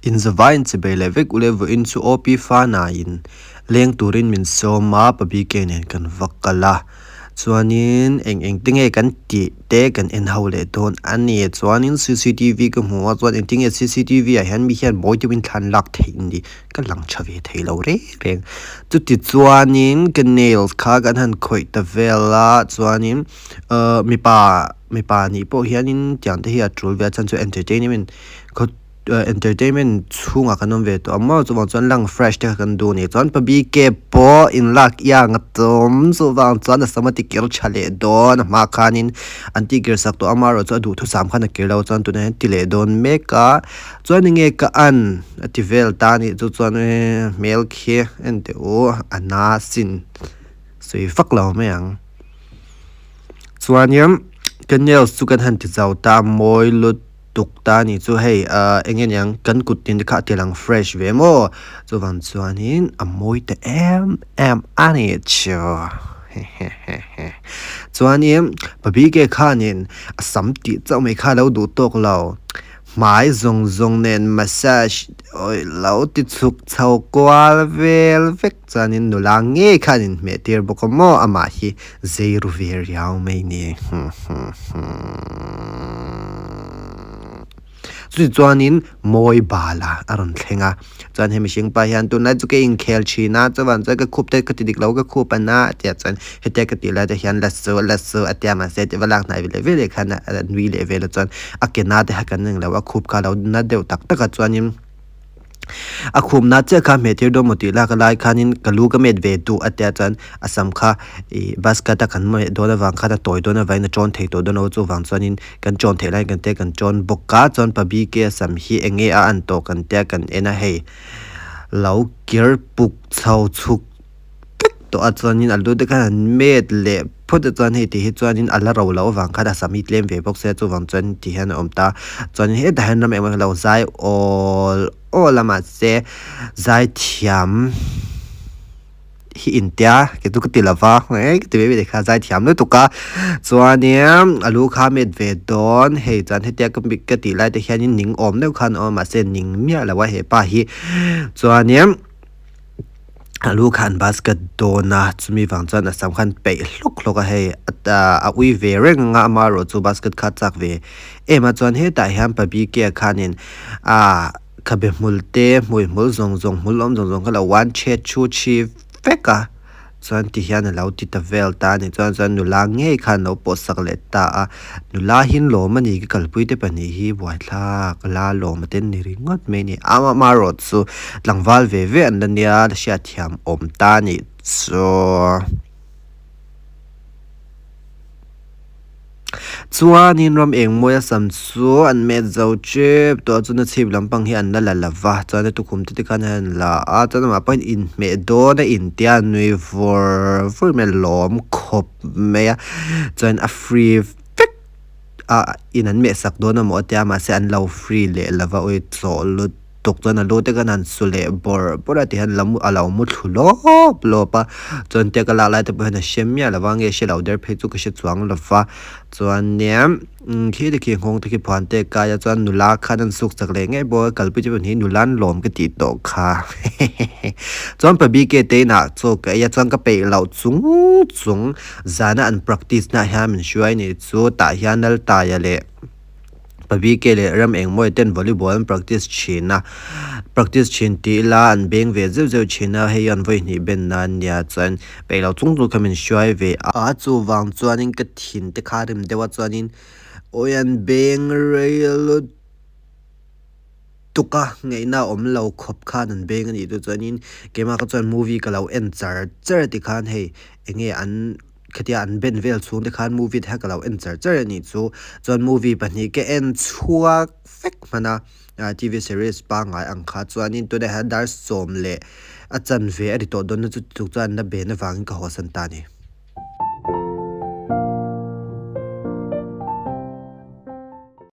Inzavaiin chibei leh vek ule vawiin chu OP Fana-in leng turin min sawm a, pa BK nen kan va kal a. Chuanin eng eng te nge kan tih te kan en ho leh dawn a ni. Chuanin cctv ka hmu a, chuan engtin nge cctv ah hian mi hian mawi deuhin thla an lak theih ni ka lang tha ve thei lo reng reng. Chuti chuanin ka nails kha kan han khawih ta vel a, chuanin ahh mipa mipa nih pawh hianin tiang te hi a tul ve a, chuan chu entertainment khaw. Entertainment chhungah kan awm ve tawh a maw chuvang chuan lang fresh te kha kan duh a ni chuan pa bike pawh inlak iang a tum chuvang chuan a sam a ti kir tha leh dawn a hma khanin an tih kir sak tawh a amaherawhchu a duhthusam khan a kir lo chuan tunah hian ti leh dawn mek a chuan enge ka an a ti vel ta a nih chu chuan hmel khi en teh u a na sin sawi vak lo mai ang chuanin ka nails chu kan han ti chau ta mawi lut. Tuk ta nih chu hei ahh eng nge niang kan kut tin te kha a ti lang fresh ve maw chuvang chuanin a mawi ta em em a ni chu hehehe chuanin pa bike khanin a sam tih chauh mai kha a lo duh tawk lo hmai zawng zawng nen massage awih lo ti chhuk chho kual vel vek chuanin nula ngei khan inhmeh tir bawk a maw amah hi zei ru ve riau mai ni Chutih chuanin mawi bala a rawn thleng a chuan he mihring pa hian tunlai chu ka inkhel thin a chuvang chuan ka khup te ka ti dik lo ka khup a na a tia chuan hetia ka tih lai te hian la su la su a tia mahse ti va lak hnai ve leh ve leh khan a nui leh vel a chuan a ke na te kha kan eng lo a khup kha a lo na deuh tak tak a chuanin. A khumna chiah kha hmeh tir dawn maw tih lak lai khanin ka lu ka met ve duh a tia chuan a sam kha ih basket a kan meh dawn avang khan a tawi dawn avangin a tawn thei tawh dawn lo chuvang chuanin kan tawn theih laiin kan tia kan tawn bawk a chuan pa bike a sam hi eng nge a an tawh kan tia kan en a hei lo kir puk chho chhuk vek tawh a chuanin a lu te khan an met leh phawt a chuan hei ti hi chuanin a la ro loh avang khan a sam hi tlem ve bawk se chuvang chuan ti hian a awm ta chuanin hetah hian ram engemaw hi a lo zai awl awl a mahse zai thiam hi intia kei chu ka ti lova eh ka ti mai mai kha zai thiam lutuk a chuanin a lu kha a met ve dawn hei chuan hetia ka ka tih lai te hianin ning awm deuh khan a awm a mahse ning miah lo a hepa hi chuanin. A lu khan basket dawn a chumi vang chuan a sam khan peih hlawk hlawk a hei a ui ve reng ang a amaherawh chu basket kha a chak ve em a chuan hetah hian pa bike ah khanin ah khabe hmul te hmui hmul zawng zawng hmul awm zawng zawng kha lo one chhe thu thi vek a. Chuan ti hian a lo ti ta vel ta a ni. Chuan chuan nula ngei khan a lo pawh sak leh ta a. Nula hi an lawm a ni ka kalpui te pahnih hi buaithlak la lawm a ten ni ringawt mai a ni. Amaherawh chu tlangval ve ve an la nia la hriatthiam awm ta a nih chu. Chuanin ram eng mawi a sam chu an met zo tep tawh a chuan a chhip lampang hi an la la lo va chuan a tukhum te te khan a han la a chuan amah pawhin inhmeh dawn a intia nui vur vur mai a lawm khawp mai a chuan a free vek a in an meh sak dawn amaw a tia mahse an lo free leh lo va ui chawh lut. Tuk chuan a lu te khan han su leh bawrh bawrh a tihian lam a lo mu thlu lawp lawp a chuan tia ka lak lai te pawh hian a hre miah lo va nge hre lo der phei chu ka hre chuang lo va chuan khi te khi nghawng te khi phuan te kai a chuan nula khan an suk chak leh ngei bawk a kalpui te pawh hi nula an lawm ka tih tawh kha chuan pa bike te inah chaw ka ei a chuan ka peih loh chung chung zana an practice na ah hian min hruai a nih chu tah hian Laltaia leh. Pabike leh ram engmawi ten volleyball an practice thin a practice thin tih ila an beng ve zeuh zeuh thin a hei an vawi hnih ben na ania chuan peih loh chung chung kha min hruai ve a chuvang chuanin ka thin te kha rim deuh a chuanin awi an beng rei lutuk a ngaihna a awm lo khawp khan an beng a nih chu chuanin keimah kha chuan movie ka lo en char char a tikhan hei enge an. Khatia an ben vel chhung te khan movie te kha ka lo en char char a nih chu. Chuan movie pahnih ka en chhuak vek hman a, tv series pangngai ang kha chuanin tunah hian dar sawm leh a chanve a ri tawh dawn na chu tuk chuan na ben avangin ka haw san ta a ni.